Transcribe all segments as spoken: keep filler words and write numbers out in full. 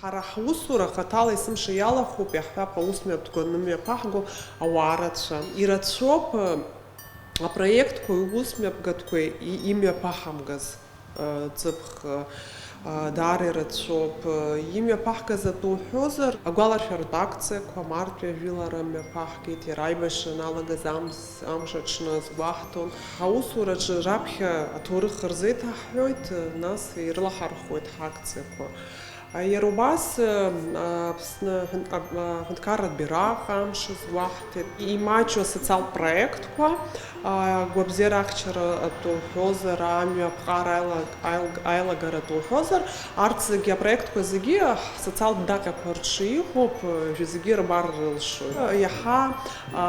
Ҳара ҳусура хаҭала есымша иалахәуп, иаҳҳәап, аус мҩаԥгатәқәа анымҩаԥаҳго ауаа рацәа. Ирацәоуп, э, апроектқәеи аус мҩаԥгатәқәеи и-, имҩаԥаҳамгаз, э, ҵыԥх, э, даара ирацәоуп. Э, имҩаԥаҳгаз атәы уҳәозар, агәаларшәаратә акциақәа, мартәи ажәылара мҩаԥаҳгеит, иара аибашьра аналагаз амз-, амш аҽны азгәаҳҭон. Ҳаусураҿы раԥхьа аҭоурых рзеиҭаҳҳәоит, э, нас ирылаҳархәоит ҳакциақәа. Иара убас, Аԥсны аҳәын-, а, аҳәынҭқарратә бираҟ амш азгәаҳҭеит. Имаҷу асоциалтә проектқәа, агәабзиара ахьчара атәы уҳәозар, амҩа аԥҟара аилаг-, аилг-, аилагара атәы уҳәозар, арҭ зегьы апроектқәа зегьы ҳсоциалтә даҟьақәа рҿы иҟоуп, уажәы зегьы рбар рылшоит. Иаҳа, а,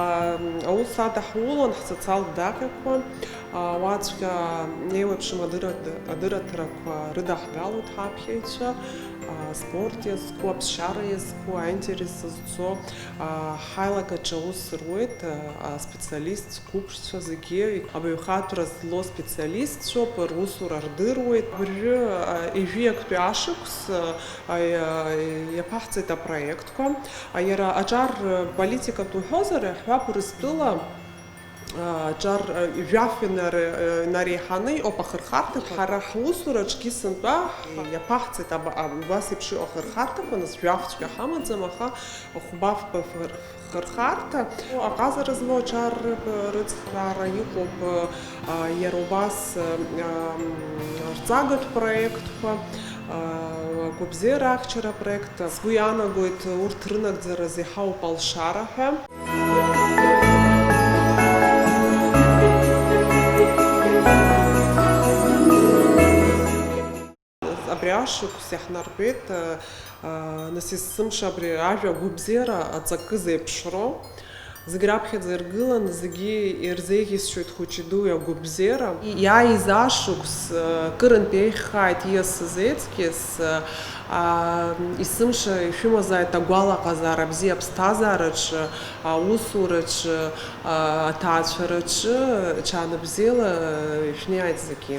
аус адаҳулон ҳсоциалтә даҟьақәа. Уаҵәҟьа еиуеиԥшым адырра-, адырраҭарақәа рыдаҳгалоит ҳаԥхьаҩцәа, аспорт иазку, аԥсшьара иазку, аинтерес зцу, ҳаилак аҿы аус руеит аспециалист қәыԥшцәа зегьы, абаҩхатәра злоу специалистцәоуп, русура рдыруеит. Уажәы, ежәи актәи ашықәс, иаԥаҳҵеит апроектқәа. Иара аҿар политикатә уҳәозар, иаҳҳәап, Урыстәыла, Аҿар, а, жәаф инар-, а, инареиҳаны иҟоуп ахырхарҭақәа. Ҳара ҳусураҿгьы сынтәа иаԥаҳҵеит аба-, а, убас еиԥш иҟоу ахырхарҭақәа, нас жәафҵәҟьа ҳамаӡам, аха хәба-фба фыр-, хырхарҭа. Аҟазара змоу аҿар ры-, рыцхраара иҟоуп, а, иара убас, а, ам, арҵагатә проектқәа, а, агәабзиара ахьчара апроект. Сгәы иаанагоит, урҭ рынагӡараз иҳауп алшара ҳәа. Абри ашықәс иаҳнарбеит, нас есымша абри ажәа агәабзиара аҵакы зеиԥшроу. Зегь раԥхьаӡа иргылан, зегьы ирзеиӷьасшьоит хәыҷи-дуи агәабзиара. Иааиз ашықәс, кырынтә еиӷьхааит ииасыз еиҵкьыс, есымша ишәымазааит агәалаҟазаара бзиа аԥсҭазаараҿы, аусураҿы, аҭаацәараҿы, ҽаанбзиала ишәнеиааит зегьы.